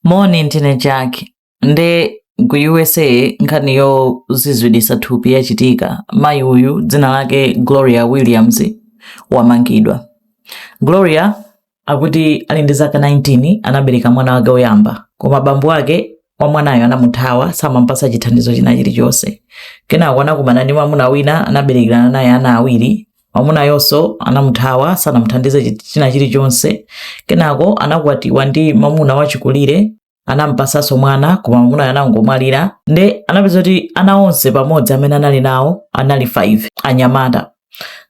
Moni, ndine Jack. Nde ku USA nkhani yozizwitsa thupi yachitika. Mayi uyu dzina lake Gloria Williams wamangidwa. Gloria akuti ali ndi zaka 19 anabereka mwana wake woyamba, koma bambo ake wa mwanayo anamuthawa, samampasa chithandizo china chilichonse. Kenako anakumana ndi mwamuna wina, anaberekerana naye ana awiri. Mwamunayonso anamuthawa, sanamuthandize china chilichonse. Kenako anakwatiwa ndi mwamuna wachikulire, anampasanso mwana, koma mwamunayo anangomwalira. Nde anapeza kuti ana onse pamodzi amene anali nawo anali 5 anyamata.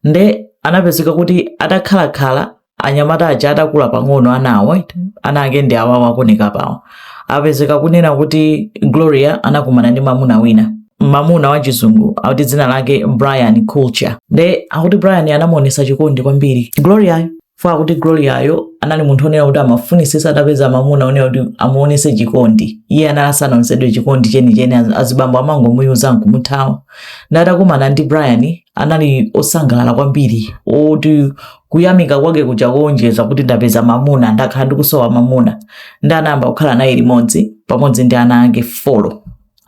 Nde anapezeka kuti atakhalakhala anyamata aja atakula pang'ono, anawo ana ake ndi awawo akuoneka pawo, apezeka kunena kuti Gloria anakumana ndi mwamuna wina, mwamuna wachizungu, akuti dzina lake Brian Culture. Nde akuti Brian anamuonesa chikondi kwambiri Gloria fo. Akuti Gloriayo anali munthu onena kuti amafunisisa atapeza mwamuna onena kuti amuonese chikondi. Iye anali asanaonesedwe chikondi chenicheni, azibambo amangomuyuza nkumuthawa. Nde atakumana ndi Brian anali osangalala kwambiri, oti kuyamika kwake kuja kuonjeza kuti ndapeza mamuna, ndakhala ndikusowa mamuna. Ndi anayamba kukhala naye limodzi pamodzi ndi ana ake 4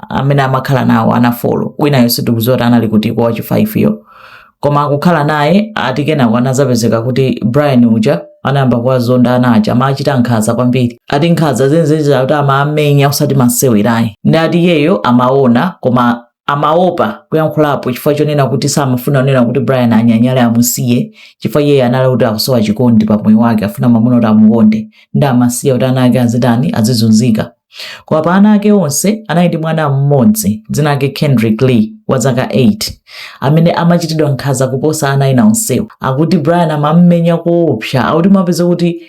amene amakhala nawo, ana 4. Winayo sitikudziwa kuti anali kutiko, wachi 5 yo, koma akukhala naye. Ati kenako anazapezeka kuti Brian uja anayamba kuwazonda ana aja, amachita nkhanza kwambiri. Ati nkhanza zenizeni kuti amamenya, usati masewerayi. Ndi ati iyeyo amaona, koma amaopa kuyankhulapo chifukwa chonena kuti samafuna kunena kuti Brian anyanyale, amusiye, chifukwa iyeyo anali kuti akusowa chikondi pa moyo wake, afuna mwamuna kuti amukonde. Ndi amasiya kuti ana ake azitani, azizunzika. Koma pa ana ake onse anali ndi mwana mmodzi dzina lake Kendrick Lee wa zaka 8 amene amachitidwa nkhanza kuposa ana ena onsewo. Akuti Brian amammenya koopsa. Akuti mapeza kuti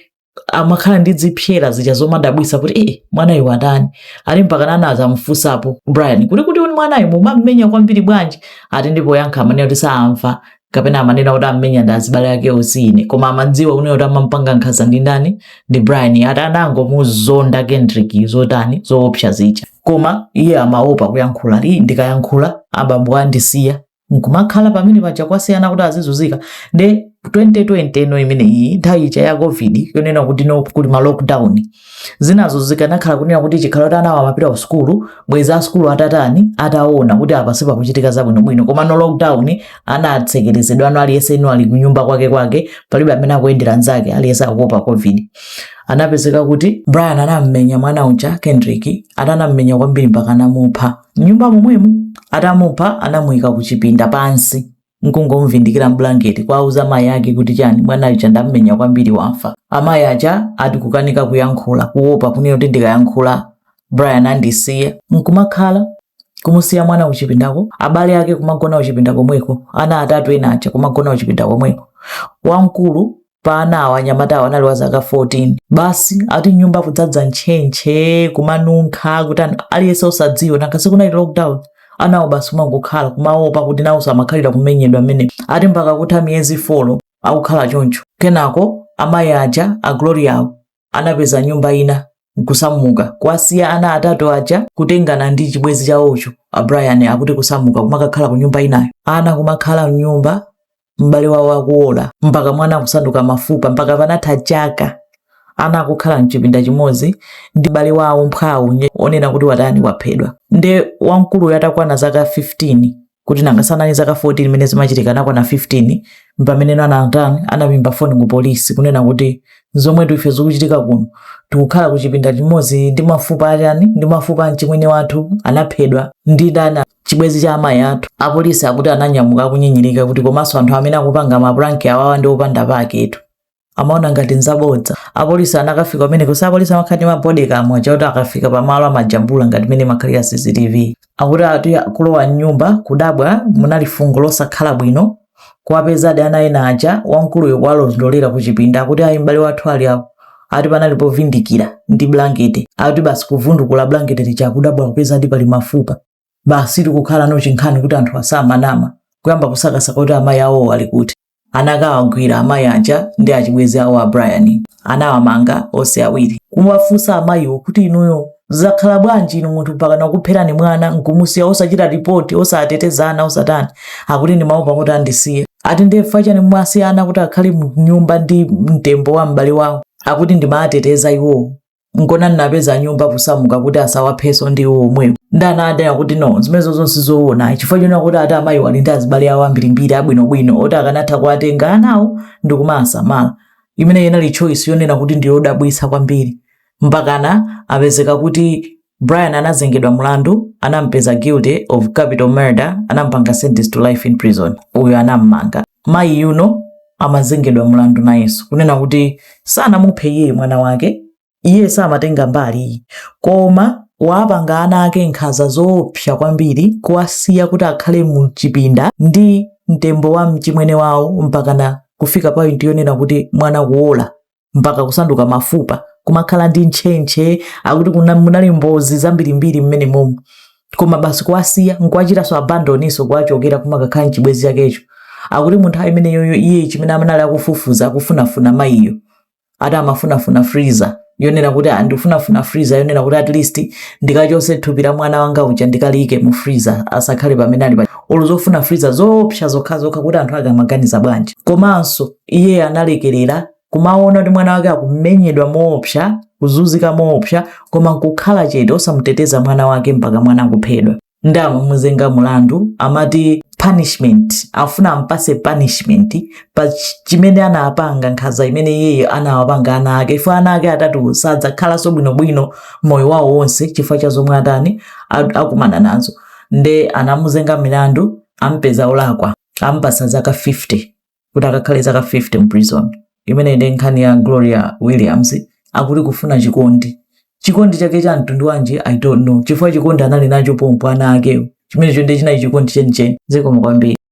amakhala ndi zipsera zija zomadabwisa kuti mwanayu watani? Ali mpaka nana azamfunsapo Brian kuti uni mwanayu mumammenya kwambiri bwanji? Ati ndipo yankha amanena kuti saamva, kapena amanena kuti ammenya ndi azibale ake osine, koma amadziwa kunena kuti amampanga nkhanza ndi ndani? Ndi Brian. Ati anangomuzonda Kendrick zotani, zoopsa zija, koma iye amaopa kuyankhula, li ndikayankhula abambo andisiya, nkumakhala pamene paja kwasiyana kuti azizunzika. Nde 2020 ino imene iyi nthawi ija ya COVID yonena kuti no kuli ma lockdown, zinazo zikanakhala kunena kuti chikhala kuti anawo amapita ku sukulu, bweza a sukulu atatani, ataona kuti apa sipakuchitika zabwinobwino. Koma no lockdown, ana atsekerezedwa, ano aliyense ino ali kunyumba kwake kwake, palibe amene akuyendera nzake, aliyense akuopa COVID. Anapezeka kuti Brian anammenya mwana uja Kendrick, atanam'menya kwambiri mpaka anamupha mnyumba momwemo. Atamupha anamuyika kuchipinda pansi nkungomvindikira mblanketi, kwauza amayi ake kuti chani, mwana uja ndammenya kwambiri, wafa. Amayi aja ati kukanika kuyankhula, kuopa kunena kuti ndikayankhula Brian andisiya, nkumakhala kumusiya mwana kuchipindako, abale ake kumagona kuchipinda komweko, ana atatu ena aja kumagona kuchipinda komweko. Wamkulu pa ana awo anyamata awo anali wa zaka 14 basi. Ati nyumba kudzadza ntchentche, kumanunkha, kuti aliyense usadziwe nanga sikunali lockdown, anawo basi kumangokhala kumaopa kuti nawonso amakhalira kumenyedwa mmene. Ati mpaka kutha miyezi 4 akukhala choncho. Kenako amayi aja a Gloria anapeza nyumba ina nkusamuka, kuwasiya ana atatu aja, kutengana ndi chibwenzi chawocho a Brian. Akuti kusamuka kumakakhala ku nyumba inayo, ana kumakhala mnyumba m'bale wawo akuola, mpaka mwana akusanduka mafupa. Mpaka panatha chaka ana akukhala mchipinda chimodzi ndi m'bale wawo mphwawo onena kuti watani, waphedwa. Nde wamkuluyo atakwana zaka 15, kuti nanga sanali zaka 14 imene zimachitika, anakwana 15 mpameneno anatani, anayimba foni ku polisi kunena kuti zomwe ife zikuchitika kuno, tikukhala kuchipinda chimodzi ndi mafupa achani, ndi mafupa a mchimwene wathu, anaphedwa ndi ndani? Chibwenzi cha amayi athu. Apolisi akuti ananyamuka akunyinyirika kuti komanso anthu amene akupanga ma prank awawa ndi opanda paketu, amaona ngati nzabodza. Apolisi anakafika pameneko. Sa apolisi amakhala ndi ma body cam aja kuti akafika pamalo amajambula ngati mene makhalira CCTV. Akuti ati kulowa mnyumba kudabwa munali fungo losakhala bwino, kuwapezadi ana ena aja, wamkuluyo kuwalondolera kuchipinda, akuti ayi, m'bale wathu ali apo. Ati panali povindikira ndi blanketi. Akuti basi kuvundukula blanketi lija, kudabwa kupezadi pali mafupa. Basi tikukhala no chinkhani kuti anthu asamanama, kuyamba kusakasaka kuti amayi awowo ali kuti. Anakawagwira amayi aja ndi achibwenzi awo a Brian, anawamanga onse awiri. Kuwafunsa amayiwo kuti inuyo zakhala bwanji inu, munthu mpaka nakupherani mwana nkumusiya, osachita ripoti, osatetezana, osatani? Akuti ndimaopa kuti andisiya. Ati ndiye chani mwasiya ana kuti akhale mnyumba ndi mtembo wa m'bale wawo? Akuti ndimateteza iwowo. Nkona ndinapeza nyumba kusamuka kuti asawapheso ndi iwo omwewo. Ndi ana adanena kuti no, zimenezo zonse zoona, chifukwa chonena kuti ati amayiwo ali ndi azibale awo ambirimbiri abwinobwino oti akanatha kuwatenga anawo ndikumasamala. Imene inali choice yonena kuti ndiyodabwitsa kwambiri. Mpakana apezeka kuti Brian anazengedwa mlandu, anampeza guilty of capital murder, anampanga sentence to life in prison. Uyo anammanga. Mayi yuno amazengedwa mlandu nayenso kunena kuti sanamuphe iye mwana wake, iye samatenga mbali, koma wapanga ana ake nkhanza zoopsa kwambiri, kuwasiya kuti akhale mu chipinda ndi mtembo wa mchimwene wawo mpakana kufika point yonena kuti mwana kuola mpaka kusanduka mafupa, kumakhala ndi ntchentche. Akuti munali mbozi zambirimbiri mmene momo, koma basi kuwasiya, nkuwachitanso abandon inso, kuwachokera kumakakhala mchibwenzi chakecho. Akuti mu nthawi imeneyoyo iye chimene amanali akufufuza, akufunafuna mayiyo, ati amafunafuna freezer yonena kuti, "Ah, ndikufunafuna freezer yonena kuti at least ndikachose thupi la mwana wanga uja, ndikaliyike mu freezer, asakhale pamene ali pa." Olo zofuna freezer zoopsa zokhazokha, kuti anthu ake amaganiza bwanji? Komanso iye analekerera kumaona kuti mwana wake akumenyedwa moopsa, kuzunzika moopsa, koma nkukhala chete, osamuteteza mwana wake mpaka mwana akuphedwa. Ndi amamuzenga mulandu, amati punishment, afuna ampase punishment pa chimene anapanga, nkhanza imene iyeyo anawapanga ana ake. Ifo ana ake atatu sadzakhalanso bwinobwino moyo wawo wonse chifukwa cha zomwe atani akumana nazo. Nde anamuzenga milandu, ampeza olakwa, ampasa zaka 50 kuti akakhale zaka 50 mu prison. Imene ndi nkhani ya Gloria Williams. Akuti kufuna chikondi, chikondi chake cha mtundu wanji, I don't know, chifukwa chikondi anali nacho pompo ana akewo, chimenecho ndi chinali chikondi chenicheni. Zikomo kwambiri.